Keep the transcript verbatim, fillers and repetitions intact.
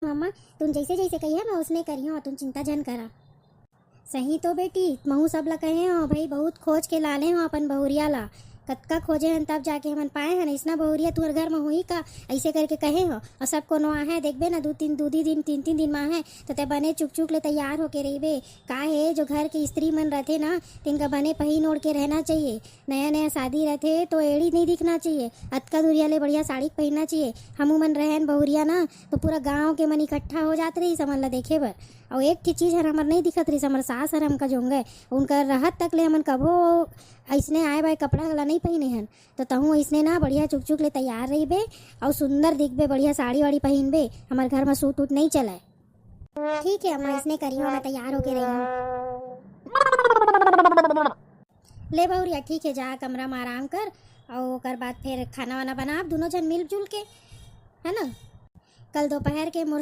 मम्मा, तुम जइसे जइसे कहिहा, मैं उसने करिहूँ, तुम चिंता झन करा। सही तो बेटी, महूँ सब ला कहे हँव भाई, बहुत खोज के लाने हँव अपन बहुरिया ला। कतका खोजे हन, तब जाके हमन पाए हन। अइसना बहुरिया तुँहर घर म होही का? अइसे करके कहे हँव। अउ सब कोनो आहे, देखबे ना, दू तीन, दू, दू दिन, तीन तीन दिन म आहे, त तैं बने चुक चुक ले तैयार होके रहिबे। का हे, जो घर के स्त्री मन रथे ना, तिनका बने पहिन ओढ़ के रहना चाहिए। नया नया शादी रथे तो एड़ी नहीं दिखना चाहिए। अतका दुरिया ले बढ़िया साड़ी पहिनना चाहिए। हमू मन रहेन बहुरिया ना, तो पूरा गांव के मन इकट्ठा हो जात रहिस हमन ला देखे बर। अउ एक ठे चीज हर हमर नहीं दिखत रहिस, हमर सास हर हमका जोंगे। उनकर रहत तक ले हमन कभो अइसने आए बाए कपड़ा ला नहीं पहिने हन। तो तहूँ अइसने ना बढ़िया चुक चुक ले तैयार रहिबे, अउ सुंदर दिखबे, बढ़िया साड़ी वाड़ी पहिनबे। हमर घर म सूट उट नहीं चलय। ठीक हे अम्मा, अइसने करिहूँ, मैं तैयार होके रहिहूँ। ले बहुरिया, ठीक हे, जा कमरा म आराम कर, अउ ओकर बाद फिर खाना वाना बनाब दूनों झन मिलजुल के, है ना? कल दोपहर के मोर